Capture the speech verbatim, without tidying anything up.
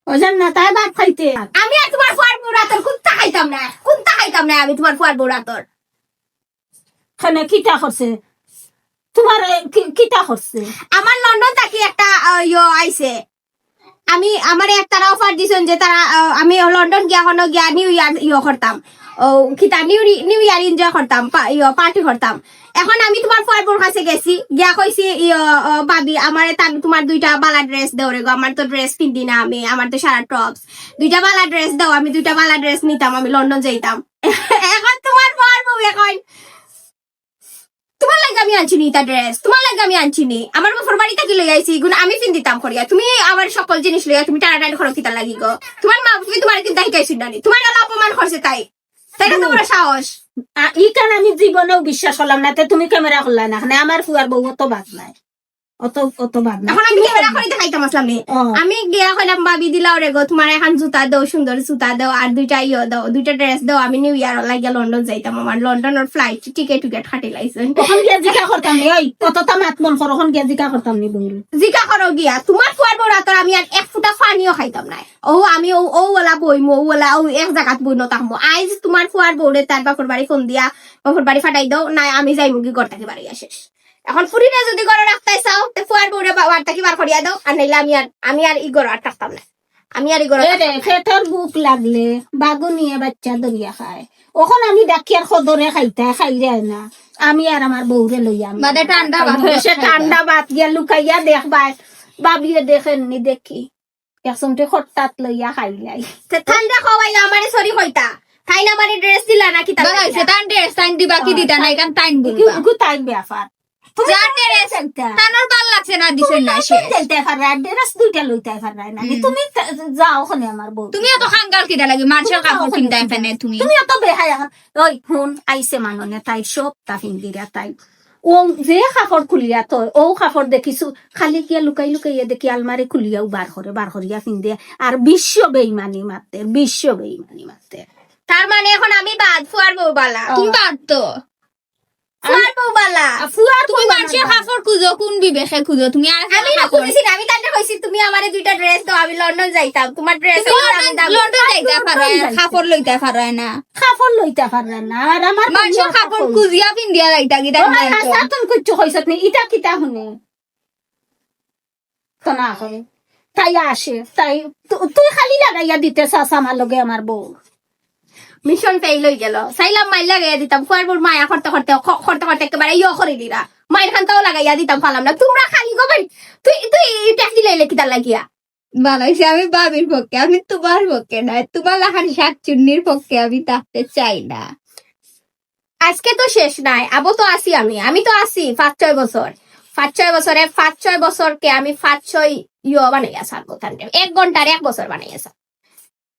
ওজন না, তাই ভাত খাইতে। আমি আর তোমার ফুয়ার বউর আতর কুন্তা খাইতাম না, কুন্তা খাইতাম না আমি তোমার ফুয়ার বউর আতর। কেনে, কিতা করছে? তোমার, এ, কি-, কিতা করছে? আমার লন্ডন থাকি একটা, আহ, ইয়ো আইছে। আমি, আমারে এক তারা offer দিছইন যে তারা, আহ, আমি লন্ডন গিয়া হনো গিয়া নিউ ইয়ার ইয়ো করতাম। ও, কিতা নিউ রি-, নিউ ইয়ার enjoy করতাম, পা-, ইয়ো, party করতাম। এখন আমি তোমার ফুয়ার বউর কাছে গেছি, গিয়া কইছি, ইয়ো, ও, ভাবি, আমারে তান-, তোমার দুইটা বালা dress দেও রে গো, আমার তো dress পিন্দি না আমি, আমার তো সারা tops। দুইটা বালা dress দাও, আমি দুইটা বালা dress নিতাম, আমি লন্ডন যাইতাম। এখন তোমার ফুয়ার বউ এখন তোমার লাগি আমি আনছি নি ইতা dress, তোমার লাগি আমি আনছি নি। আমার বাপর বাড়ি থাকি লই আইছি, ইগুন আমি পিন্দিতাম করিয়া। তুমি আমার সকল জিনিস লইয়া তুমি টানাটানি করো কিতার লাগি গো? তোমার মা বাপে তোমার কিতা শিখাইছইন না নি? তোমার গেলা অপমান করছে তাই। তাই না তোমার সাহস? আ, ইখান আমি জীবনেও বিশ্বাস করলাম না, তে তুমি camera করলা না, মানে আমার ফুয়ার বউ অত বাদ নাই, অত, অত বাদ নাই। এখন আমি camera করি দেখাইতাম আসলাম নি। ও। আমি গিয়া কইলাম, "ভাবি দিলাও রে গো, তোমার এখন জুতা দাও, সুন্দর জুতা দাও, আর দুইটা ইয়ো দাও, দুইটা dress দাও, আমি নিউ ইয়ার লাগিয়া লন্ডন যাইতাম, আমার লন্ডনর flight ticket টুকেট কাটি লাইছইন।" তখন গিয়া জিকা করতাম নি, ওই কতটা মাত মন করো, তখন গিয়া জিকা করতাম নি বইল। জিকা করো গিয়া, তোমার ফুয়ার বউর আতর আমি আর এক ফুটা পানিও খাইতাম না। ও আমি ও, ও ওলা বইমু, ও ওলা ও এক জাগাত বই ন থাকমু। আইজ তোমার ফুয়ার বউরে তার বাপর বাড়ি ফোন দিয়া, বাপর বাড়ি ফাটাই দাও, না আমি যাইমুগি ঘর থাকি বাড়ি শেষ। এখন ফুরিরে যদি ঘরো রাখতায় চাও, তে ফুয়ার বউরে বা-, বাড়ি থাকি বার করিয়া দাও, আর নাইলে আমি আর, আমি আর ই ঘরো আর থাকতাম না, আমি আর ই ঘরো এ রে, পেটর ভুক লাগলে বাগুনিয়ে বাচ্চা ধরিয়া খায়। অখন আমি ডাকিয়ার খদরে খাইতায়, খাইরায় না। আমি আর আমার বউরে লইয়া আমি বাদে ঠান্ডা ভাত সে ঠান্ডা ভাত গিয়া লুকাইয়া দেখবায়, ভাবিয়ে দেখেননি দেখি। এক চামচে খট্টাত লইয়া খাইলাই। তে ঠান্ডা খাওয়াইয়া আমারে sorry কইতা। তাই না আমারে dress দিলা না কিতা বাবা, লাগি? সে তান dress তান দিবা কি দিতা না, এখান তাইন বলবা। গু-, গু তাইন ব্যাপার। তুমি যার dress চাইতা। তানোর ভালা লাগছে না, দিছে না সে। চাইতে পাররা, dress দুইটা লইতে পাররা না। হুম। তুমি তা-, যাও ওখানে আমার বউ। তুমি অত খাঙ্গাল কিতা লাগি? মানুষের তুমি যাও কাপড় ওখানে কিনতে তুমি। পারে তুমি অত বেহায়া। ওই হুন, আইছে মাননে, তাই সব তা ফিন্দিরা তাই। ও যে কাপড় খুলিয়া তো, ও কাপড় দেখিছু, খালি গিয়া লুকাই লুকাইয়া দেখি আলমারি খুলিয়াও বার করে, বার করিয়া ফিন্দে। আর বিশ্ব বেইমানি মারতে, বিশ্ব বেইমানি মারতে। তার মানে এখন আমি বাদ, ফুয়ার বউ বালা। ও। তুমি বাদ তো। ফুয়ার বউ বালা। আর ফুয়ার তুমি বউ বালা মানুষের বাদ। কাপড় খুঁজো, কোন বিবেকে খুঁজো? তুমি আর আমি না কাপড় খুঁজছি না, আমি তারে কইছি, "তুমি আমারে দুইটা dress দাও, আমি লন্ডন যাইতাম।" তোমার dress তুমি আমি লন্ডন, দাম লন্ডন যাইতা পারো, লন্ডন যাইতা। কাপড় লইতা পারো না। কাপড় লইতা পারো না। আর আমার মানুষের কাপড় কাপড় খুঁজিয়া পিন্দিয়া যাইতা কি ও তার ভাই, নাই তো? হাছা তুমি কিচ্ছু কইছত নি, ইটা কিতা হুনে? তো না করে। তাই আসে, তাই তু-, তুই খালি লাগাইয়া দিতে চাস আমার লগে আমার বউ। Mission fail অই গেল। চাইলাম মাইর লাগাইয়া দিতাম, ফুয়ার বউর মায়া করতে করতে, খ-, করতে করতে একেবারে ইয়ো করি দিরা। মাইর খানটাও লাগাইয়া দিতাম পারলাম না। তোমরা খালি গো ভাই, তুই, তুই ইটা দিলে কিতা লাগিয়া? বানাইছি আমি ভাবির পক্ষে, আমি তোমার পক্ষে নয়, তোমার লাখান শাকচুন্নির পক্ষে আমি থাকতে চাই না। আজকে তো শেষ নাই, আবো তো আছি আমি, আমি তো আছি পাঁচ ছয় বছর, পাঁচ ছয় বছরে, পাঁচ ছয় বছরকে আমি পাঁচ ছয় ইয়ো বানাইয়া ছাড়বো, তাহলে এক ঘন্টার এক বছর বানাইয়া ছাড়বো।